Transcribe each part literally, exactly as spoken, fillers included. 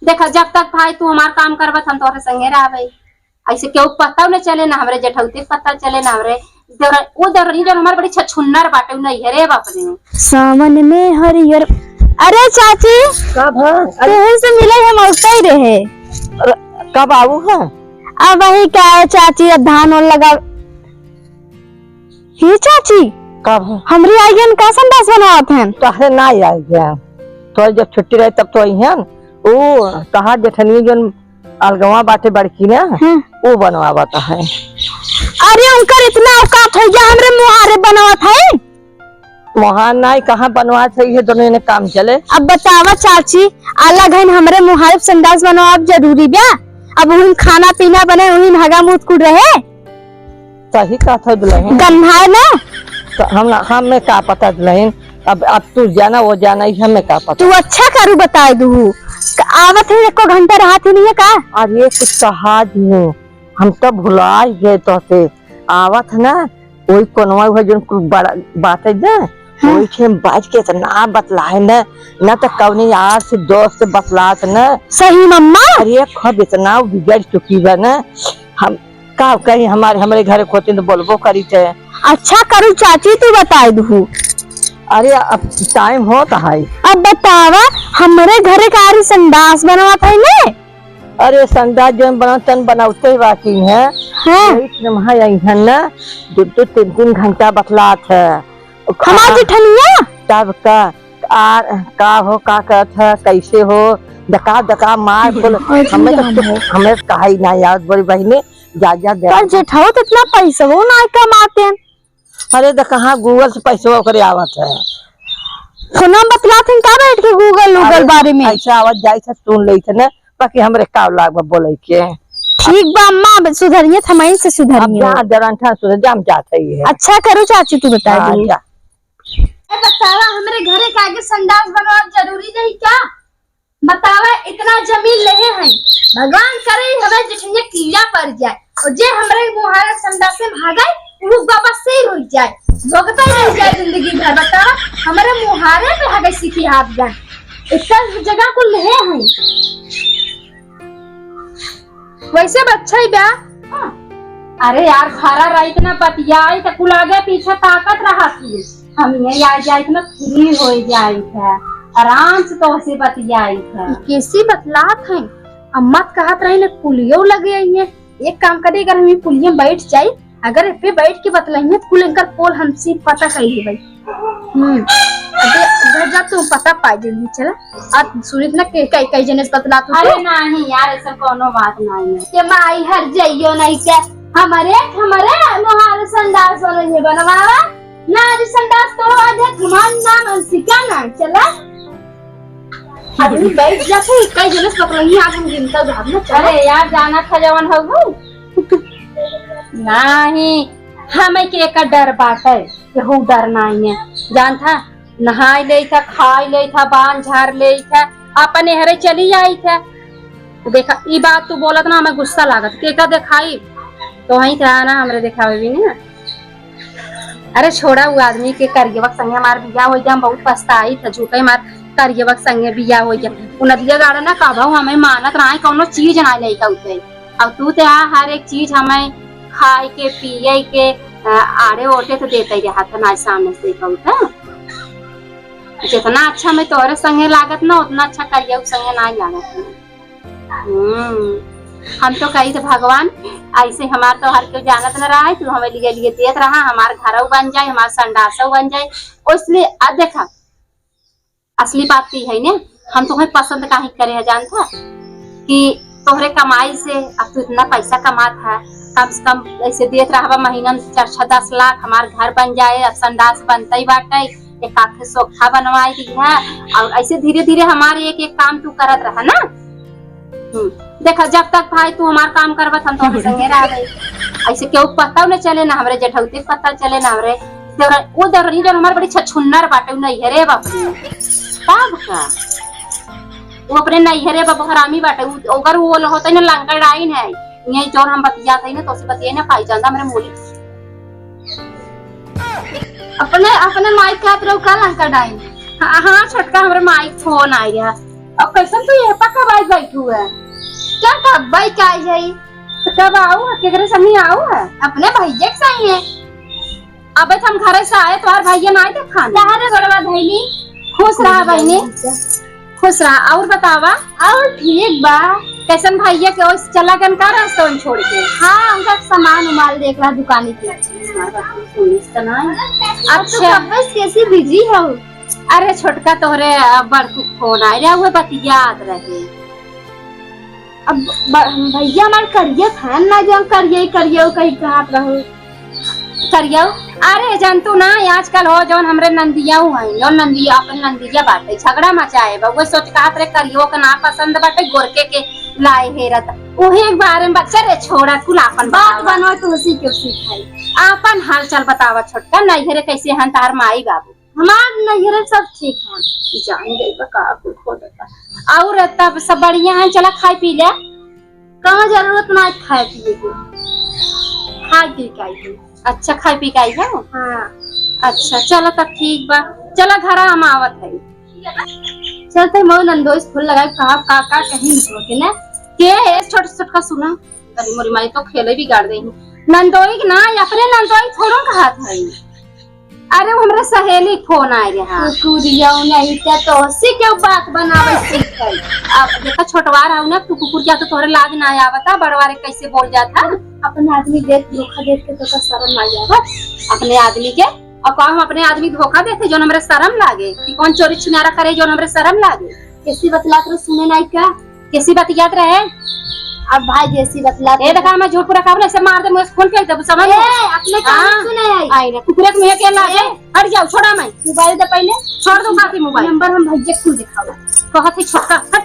देखा, जब तक भाई तू हमार काम करबत, हम तोहरे संगे रहबे। ऐसे केहू पता न चले, ना हमरे जेठौते के पता चले, ना हमरे देवरा-, वो देवरानी जो हमार बड़ी छछुन्नर बाटे, उ नैहरे बाप रे। सावन में हरियर। अरे चाची, का भा? अरे तोहरे से मिले हम औते ही रहे। अरे, कब आऊ है? अब वही का है चाची, अब धान और लगा। हे चाची, का भा? हमरी आइगन का संडास बनावत हन? तोहरे ना आइगन, तो जब छुट्टी रहे तब तो अइहन। ओ, तहार जेठनिया जौन अलगवा बाटे बड़की ना, हम्म। वो बनवावत है। अरे उनकर इतना औकात हो गया, हमरे मुहारे बनवत है। मुहार नाई कहाँ बनवात है, ये दोनों ने काम चले। अब बतावा चाची, अलग है हमरे मुहारे संडास बनवाब जरूरी बा? अब उहिन खाना पीना बने, उहिन हगा मूत कुल रहे। सही कहत हो दुल्हन। गन्हाए ना। तो हम, हमें का पता दुल्हन, अब, अब तू जाना वो जाना ही, हमें का पता। तू अच्छा करू बताए दू। आवत है एको घंटा रहत ही नहीं है का? अरे कुछ कहा दी, हम तो भुला ही गए तोहसे। आवत है ना, वही कोनवा हुआ जौन कुल बड़ा बात है ना, हाँ। वही से हम बाज के इतना बतलाए ना, ना तो कौनी यार से दोस्त से बतलात ना। सही मम्मा? अरे खूब इतना बिगड़ चुकी बा ना, हम का कही, हमारे, हमरे घरे खोती तो बोलबो करी थे। अच्छा करू चाची, तू बताए दू। अरे अब टाइम होत है। अब बतावा, हमरे घरे का आरी संडास बनवा था ने? अरे संडास जौन बनत तन बनौते बाकी है। हाँ। वही से वहाँ आई है ना, दो दो तीन तीन घंटा बतलात है। हमार जेठनिया? तब का, आ, का हो, का कहत है, कैसे हो, दका दका मार बोल। हमें तो, हमें तो कहा ही ना याद, बड़ी बहिनी, जा, जा, दे। पर जेठऊ तो इतना पैसवो ना कमाते हैं। अरे, तो कहाँ Google से पैसवा ओकरे आवत है? फोन में बतलात हैं का बैठ के Google, Google अरे, बारे में? ऐसा आवत जाई था, सुन लेई थे ना, बाकी हमरे का लाग बा बोले के। ठीक बा अम्मा, अब सुधरिए, थमाइन से अब सुधरिए। जा, जरा अंठा सुधर जा, हम जात है ये। अच्छा करो चाची, तू बता हाँ, दे। जा। ए, बतावा, हमरे घरे का आगे संडास बनवा जरूरी नहीं क्या? बतावा, इतना जमीन लेहे हैं, भगवान करे हमें जेठनिया कीड़ा पड़ जाए, और जे हमरे मुहारे संडास से भागे, वो वापस से ही रुक जाए, भोगता ही रह जाए जिंदगी भर। बतावा, हमरे मुहारे पे हगे सीखी हाथ गए, इतना जगह को लेहे हैं। वैसे बच्चा ही बा। अरे यार, खड़ा रही इतना बतियाई त कुल आगे पीछे ताकत रहा थी। हम ये आ जाए इतना फ्री हो जाए था, आराम से तो से बतियाई था। कैसी बतलात है? अम्मा त कहत रही ने पुलियो लगे आई है। एक काम करी, अगर हम ये पुलिये बैठ जाई, अगर ए पे बैठ के बतलाइए तो कुल इनकर पोल हमसे पता कर लेबै। हम्म, अबे घर जा तू पता पाई जल्दी चला। अब सुनित ना के कई कई जने से बतला तू। अरे नहीं यार, ऐसा कोनो बात नहीं है। के माई हर जाइयो नहीं के हमारे, हमारे मोहाल संडास वाले ये बनवावा ना, आज संडास तोड़वा दे, तुम्हारा नाम अंशिका ना, चला। आदमी बैठ जाते, कई जने से पकड़ेंगे, आज हम गिनता जाब ना, चला। अरे यार, जाना था जवन हो गऊ। नाही, हमें के एकर डर बाटे, केहू डर नाही है। जान था, नहाई ले था, खाई ले था, बांध झाड़ ले था, अपने हरे चली आई था। देखा, ई बात तू बोलत ना, हमें गुस्सा लागत। के का देखाई? तो वहीं था ना, हमरे देखावे भी ना। अरे छोड़ा, उ आदमी के करियवा के संगे हमार बियाह होइ गया, हम बहुत पछताई था, झूठे हमार करियवा के संगे बियाह होइ गया। उ नदिया गाड़ा ना कबहू हमें मानत रहा, कौनो चीज ना लेके उते। अब तू ते आ, हर एक चीज हमें खाए के, पिए के, अ, आड़े ओटे तो देते ही रहा था, ना सामने से कहू था। जितना अच्छा मैं तोहरे संगे लागत ना, उतना अच्छा करिया के संगे ना लागत है। हम्म, हम तो कही थे, "भगवान, ऐसे हमार तो हर कोई जानत न रहा है, तू हमें लिए लिए देत रहा, हमार घरऊ बन जाए, हमार संडासऊ बन जाए।" इसलिए अब देखा, असली बात तो है ने, हम तुम्हें पसंद काहे करे है, जानता कि तोहरे कमाई से अब तू इतना पैसा कमात है, कम से कम ऐसे देत रहबा महीना में चार छह दस लाख, हमार घर बन जाए, अब संडास बनते ही बाटे, एक आध सोखा बनवाई दी है, और ऐसे धीरे धीरे हमारे एक एक काम तू करत रहा ना। हम्म, देखा, जब तक भाई तू हमार काम करबत, हम तोहरे संगे रहबे। ऐसे केहू पता न चले, ना हमरे जेठौते के पता चले, ना हमरे देवरा-, वो देवरानी जो हमार बड़ी छछुन्नर बाटे, उ नैहरे बाप रे। तब का? वो अपने नैहरे बाप हरामी बाटे, उ, ओकर वो होते ना लंका डाइन है। यही जौन हम बतियात है ना, तो से बतियाई ना पाई, जानता हमरे मोली। अपने, अपने माई के हाथ रहो का लंका डाइन? हाँ, हाँ, छोटका हमरे माई के फोन आई रहा। अब कैसन तू ये पक्का बाई बैठू है? क्या कब बाई का आई है? तो कब आऊ है? केकरे संगे आऊ है? अपने भैया के संगे। अबे तो हम घरे से आए, तोहार भैया ना आए देखा ना। तहरे गोड़वा धैली। खुश रहा बहिनी, खुश रहा। और बतावा? और ठीक बा। कैसन भैया के ओस चला गन का रास्ता छोड़ के? हाँ, उनका सामान उमान देख रहा दुकानी के। सुनिस तो ना। अच्छा। अब तो कब से कैसी बिजी हो? अरे छोटका तोहरे, अ, बड़कू फोन आए रहे, उहे बतियात रहे। अब ब-, भैया हमार करिया था ना, जो हम करिया ही करिया कहीं कहत रहो। करिया? अरे जानतू ना, आजकल हो जौन हमरे नंदिया हुआ है, जौन नंदिया, अपन नंदिया बाटे, झगड़ा मचाए बा। वो सोच कहत रहे करियो के ना पसंद बाटे, गोरके के लाए हेरत। उहे एक बारे में बच्चा रे छोड़ा, कुल आपन बात बतावा। बनो तो उसी के उसी खाई। आपन हाल चाल बतावा छोटका, नैहरे कैसे हन तार माई बाबू? हमार नैहरे सब ठीक है। जान गई बा का कुल खो देता। और तब सब बढ़िया है, चला खाए पी ले। कहाँ जरूरत ना है खाए पिए के, खाए पी के आई है। अच्छा, खाए पी के आई है? हाँ। अच्छा, चला तब ठीक बा, चला घरा हम आवत है। चलते मऊ नंदोई से फोन लगाए, कहा का का कहीं निकल के ना। के है छोट छोटका सुना? अरे मोरी माई तो खेले बिगाड़ दे। नंदोई के ना, अपने नंदोई थोड़ो कहत है। अरे, वो हमरे सहेली के फोन आए रहा। कुकुरिया नहीं, क्या तो उसी के बात बनावे सीख गई। अब देखा, छोटवार हऊ ना, तू कुकुर क्या तो तोहरे लाज ना आवता, बड़वारे कैसे बोल जाता। अपने आदमी देख, धोखा देख के तो का शर्म ना आवत। अपने आदमी के? और का हम अपने आदमी धोखा देते, जो हमरे शर्म लागे? कि कौन चोरी छिनारा करे, जो हमरे शर्म लागे? कैसी बतलात रहे, सुने नहीं का? कैसी बतियात रहे? अब भाई जैसी बतलात ए, रहे। देखा, मैं झूठ पूरा काबले से मार दे, मुझे फोन पे दे, समझ ए, लो? अपने कान हाँ। सुने आई। आई ना, कुकुरे के मुँह के लागे। ए। हट जाओ, छोड़ा मैं। मोबाइल दे पहले। छोड़ दो काकी मोबाइल। नंबर हम भैया को दिखाओ। कहत है छोटका, हट।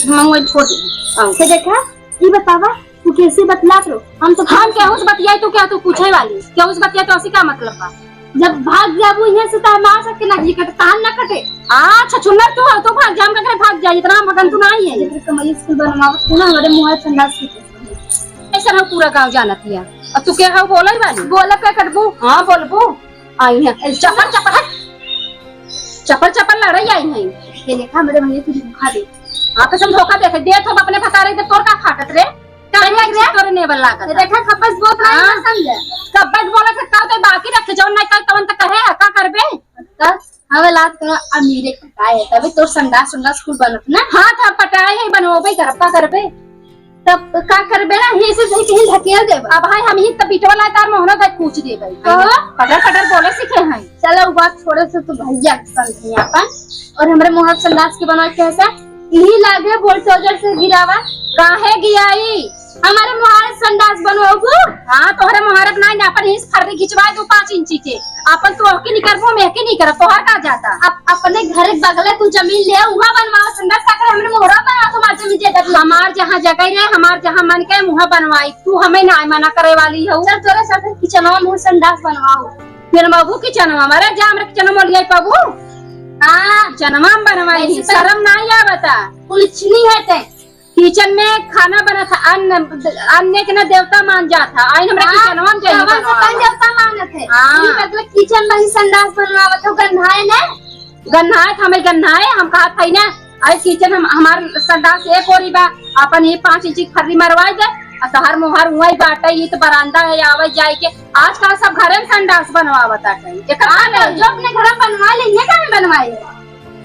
हम मोबाइल छोड़ दे। आओ। तो देखा, ई बतावा, तू कैसे बतलात रहो? हम तो हम केहू से बतियाई, तू क्या, तू पूछे वाली? केहू से बतियाई तो ऐसी का मतलब बा? जब भाग जाबू यहाँ से तो हमार सबके नगली कटे, तान ना कटे। अच्छा, छुन्नर तू हो, तू भाग जा, हम ककरे भाग जाई, इतना हम भगन तू नहीं है। जेकर कमाई स्कूल बनवावत तू ना, हमारे मुँह संडास के। ऐसा ना पूरा गाँव जानत हिया। अब तू क्या हो बोले वाली? बोला क्या करबू? हाँ, बोलबू। आई है, चपल, चपल, हट। चपल, चपल लड़ाई आई है। ये देखा, मेरे भैया तुझे धोखा दे। हाँ, कसम धोखा देते, दे तो अपने भतारे के, तोर का फाटत रे? काहे देख रे? तोरे नेबर लागत। देखा, खब्बस बहुत नहीं हाँ। पसंद है। खब्बस बोला से का तो बाकी रखे, जौन नहीं कहे, तवन तक कहे, का करबे? तब हमें लात करो, अमीरे पटाए है, तभी तोर संडास, संडास कुल बनत ना। हाँ, था पटाए है, बनवाबे करब, का करबे? तब का करबे ना, ही से सही कहीं ढकेल देबे। अब भाई, हम ही तब बिटवा ला तार मोहनो तक पूछ देबे। तो? कटर, कटर बोले सीखे हैं। चलो, वो बात छोड़े से तू भैया के समझे अपन। और हमरे मोहर संडास के बनवा के ऐसा यही लागे बुलडोजर से गिरावा। काहे गिराई? हमारे मोहारे संडास बनवाबू? हाँ, तोहरे मोहारे बनाई ना, अपन ही फर्री खिंचवा दू पाँच इंची के। अपन तो के नहीं करबो, मैं के नहीं करब, तोहर का जाता? अब अपने घर के बगले तू जमीन ले, वहाँ बनवाओ संडास, का करे हमरे मोहरा बना तो हमार जमीन जे दे। हमार जहाँ जगह रहे, हमार जहाँ मन के वहाँ बनवाई, तू हमें ना मना करे वाली हो। चल तोरे साथ किचनवा में संडास बनवाओ। फिर मबू किचनवा, हमारे जा हमरे किचनवा में लिया पाबू। हाँ। किचनवा में बनवाई, ऐसे तो शर्म नहीं आवता। कुछ नहीं है ते। किचन में खाना बना था, अन्न, अन्न के ना देवता मान जात है। आइन हमरा हाँ, किचनवा में जाइए कवन से बनवा। कौन देवता मानत है? हाँ। ई मतलब किचन में ही संडास बनवावत हो, गन्हाए ना? गन्हाए था, हमें गन्हाए, हम कहा था ही ना, अरे किचन हम, हमार संडास एक ओरी बा, अपन ये पाँच इंची फर्री मरवाई दे, और तोहर मोहर उहाँ ही बाटे, ये तो बरामदा है, आवे जाए के। आजकल सब घरे में संडास बनवावत है, एकर हाँ, का तो करी? जो अपने घर में बनवा ले, ये काहे बनवाए?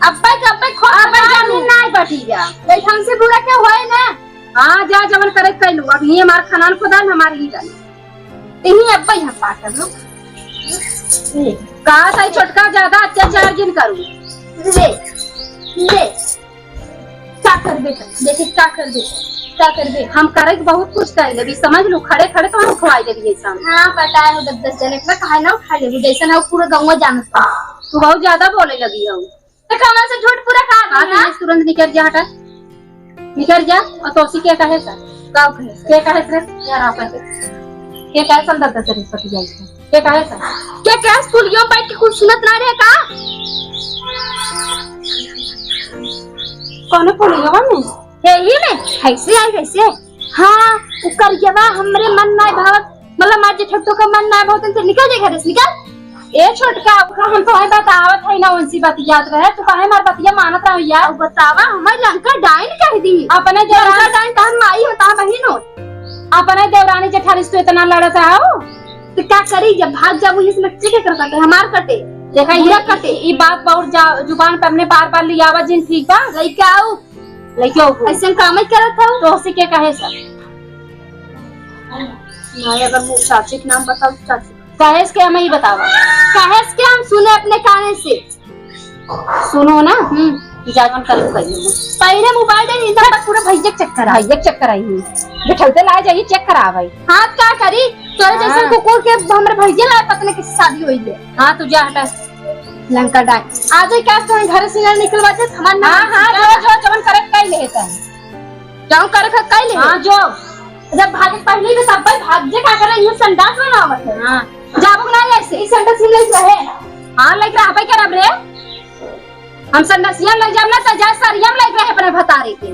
अब्बे के अब्बे खोद अब्बे के जमीन ना बटी जा। तो हमसे बुरा क्या होए ना? हाँ, जा जवन करे कैलू। अब ये हमार खनान खुदान हमार ही गल। यही अब्बे यहाँ पाटल लोग। का सही छोटका ज्यादा अत्याचार जिन करू। ले, ले। का करबे? देखे का करबे? का करबे? हम करे के बहुत कुछ कर लेबी, समझ लो, खड़े खड़े तो हम उठवाई देबी ऐसा। हाँ, पता है, वो दस दस जने का काहे ना उठा लेबी, जैसे ना वो पूरा गाँव जानत बा। तू बहुत ज्यादा बोले लगी हो। तो कमल से झूठ पूरा का हाँ, करना? तुरंत निकल जा, हटा। निकल जा, और तोसी के कहे सर? का कहे सर? के कहे सर? यार, आप कहे। के कहे सर, दस दस रुपये पति जाए सर? के कहे सर? के कहे स्कूलियों बैठ के कुछ सुनत ना रहे का? कौन पुलियो में? हे ही में? कैसे आई, कैसे आई? हाँ, वो करियवा हमरे मन ना भावत, मतलब, मार जे ठट्टो का मन ना भावत, तो निकल जाए घर से, निकल। ए छोटका, हम तोहे बतावत हई ना, उनसी बतियात रहे, तू काहे हमार बतिया मानत रहो यार? अब बतावा, हमार लंका डाइन कह दी। अपने देवरान लंका डाइन तहन माई हो, तहन बहिन हो। अपने देवरानी जेठानी से तू इतना लड़त हो? तो का करी, जब भाग जाबू, इस में के कर कटे, हमार कटे, देखा, पूरा ये कटे। ई बात बहुत जा-, जुबान पे अपने बार-बार लियावा जिन, ठीक बा? लइका आऊ। लइका आऊ। ऐसन काम ही करत हो। तो उसे के कहे सर? नहीं, अगर वो चाची के नाम बताओ, चाची। कहेस के हमें ही बतावा। कहेस के हम सुने अपने काने से। सुनो ना, हम्म। तू जा जवन करबू करियो। पहिले मोबाइल दे, इनका बस पूरा भैया के चक्कर आई। भैया के चक्कर आई हूँ। बैठौते ला जाइए, चेक करावे। हाँ, का करी? तोरे हाँ। जैसन कुकुर के हमरे भैया ला पतले के शादी होई ले। हाँ, तू जा हटा। लंका डाइन। आ जाए क्या तुम्हें घर से ना निकलवा दे, हमार नाम हाँ, हाँ, जो, जो, जवन करे कई ले है। जवन करे कई ले है। हाँ, जो। जब भागे पहले भी सब भाग जे का करे, यूं संडास बनावत है। हाँ। जाबो ना ऐसे, ई संडास ही लइक रहे। हाँ, लइक रहबे करब रे। हम संडासिया में लइक जाब ना, त जा सरिया में लइक रहे अपने भतारे के।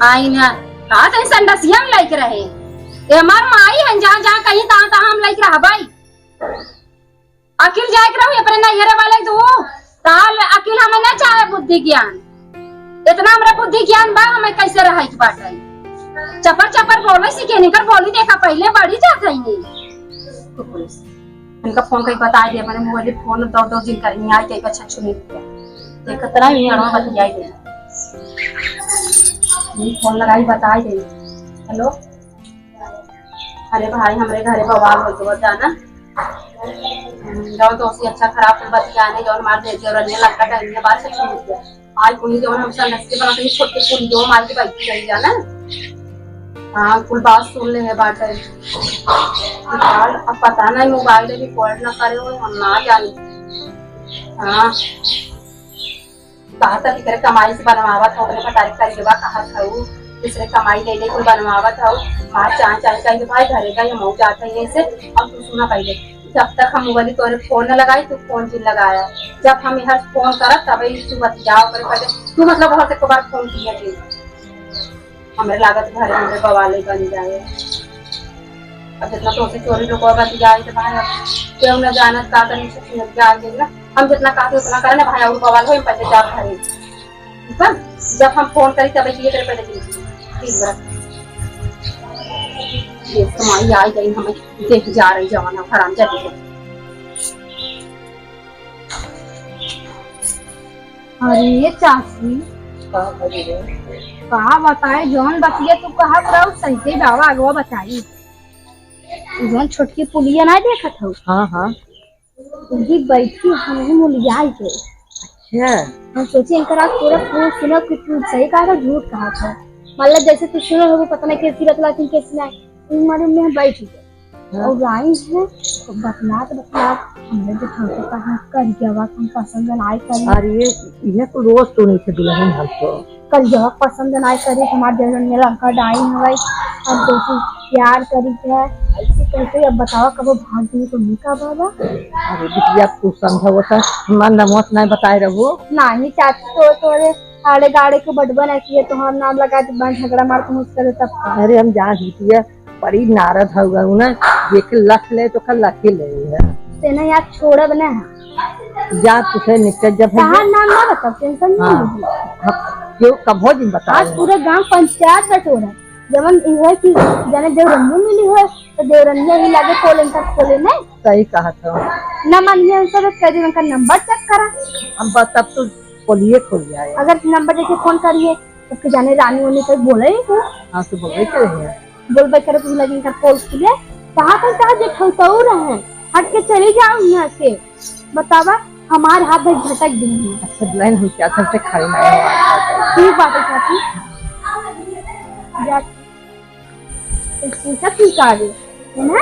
आई ना, कहा त संडासिया में लइक रहे। ए हमार माई हन, जहाँ, जहाँ कहीं, तहाँ, तहाँ हम लइक रहबे। अकिल जाए के रही अपने नैहरे वाले के, तू ताल अकिल हमें ना चाहे, बुद्धि ज्ञान। इतना हमरा बुद्धि ज्ञान बा, हमें कैसे रहे के बाटे। चपर चपर बोले सीखे, इनकर बोली देखा, पहले बढ़ी जात है ये। इनका फोन करके बता दे, मैंने मोबाइल फोन दो दो दिन करी, आई के अच्छा सुनी। देखत रहा, ये अड़वा बतियाई दे। ये फोन लगाई, बताई दे। हेलो। अरे भाई, हमरे घरे बवाल हो गवा जाना। हम्म, जौन तो उसी अच्छा खराब कुल बतियाने, जौन मार दे, जौन रनिया लड़का टहनिया बात से छूट गया। आज कुल जौन हम संगत के बना के छोटे कुल जो मार के बैठी रही जाना। हाँ, कुल बात सुन ले है बात है। निकाल, अब पता नहीं मोबाइल रिकॉर्ड ना करे हो, हम ना जानी। हाँ। कहा था, "केकरे कमाई से बनवावत हो, अपने भतारी करियवा कहत हऊ, दूसरे कमाई ले ले कुल बनवावत हऊ।" मार चाय चाय कही, "भाई घरे का ये मऊ जात है ऐसे।" अब तू सुना पहले, जब तक हम बोली तोरे फोन न लगाई, तू फोन जिन लगाया। जब हम यहाँ फोन करत, तबे तू बतियाओ करे पहले। तू मतलब बहुत एक बार फोन किया थी। हमरे लागत घरे हमरे बवाले बन जाए। अब जितना तोसे चोरी लोग बतियाई तो भाई, अब केहू न जानत का करी, सब सुनत जाए देख ना। हम जितना कहते उतना करे ना भाई, और बवाल हो, हम पहले जा घरे। ठीक बा? जब हम फोन करी तब ये करे पहले दिन। ठीक बा। ये तो माई आई गई, हमें देख जा रही जवान हराम जाती है। अरे चाची, का भइल रे? का बताए, जौन बतिया तू कहत रहू, सही से बाबा अगवा बताई। जौन छोटकी पुलिया ना देखत हऊ? हाँ, हाँ। उही बैठी हमहू मुलियाई के। अच्छा। हम सोचे इनकर आज पूरा फोन सुनब कि तू सही कहा था, झूठ कहा था। मतलब जैसे तू सुनो हो, पता नहीं कैसी बतला थी, कैसी नहीं। इन मारे में बैठ गए। हाँ। और आई है, तो बतलात, बतलात, हमरे जो ठाकुर का हाथ कर गया, बात हम पसंद ना आए करी। अरे, ये, ये तो रोज सुनी थे दुल्हन हम तो। कर गया, पसंद ना आए करी, हमारे देवर में लड़का डाइन हो गई, हम दोनों प्यार करी है, ऐसे कहते, अब बताओ कब भाग गई तो नहीं का बाबा? अरे बिटिया, तू समझावत है, हमार नमोस नहीं बताए रहू। नहीं चाची, तो तोरे आड़े गाड़े के बटवा नहीं किए, तो हम नाम लगा दे, बन झगड़ा मार के मुझसे तब का। अरे हम जान बिटिया, बड़ी नारद हउआ उ ना, जेके लख ले तो का लखे ले है। तेने यार छोड़ब ना है। जा तुझे निकल जब कहा नाम ना बता, टेंशन नहीं हाँ। ली। हाँ, क्यों कभो दिन बता आज रहे हो? पूरे गांव पंचायत बटोरा, जवन इहे कि जाने देवरनिया मिली हो, तो देवरनिया ही लागे पोल इनका खोले नहीं। सही कहा था। ना मानिए उनसे तो कह दी उनका नंबर चेक करा। हम बस तब तो पोलिए खुल जाए। अगर नंबर देके फोन करिए, तो फिर जाने रानी होने तो बोले ही तू। हाँ, तो बोले करेंगे। बोलबे करे, तू लगी इनका पोल खुले, कहाँ पर कहाँ जे ठौतऊ रहे, हट के चली जाओ यहाँ से। बतावा, हमार हाथ धर झटक दी है। अच्छा, दुल्हन हम क्या सबसे खाई ना हो। ठीक बात है चाची। जा, पूछा ठीक आ गई, है ना?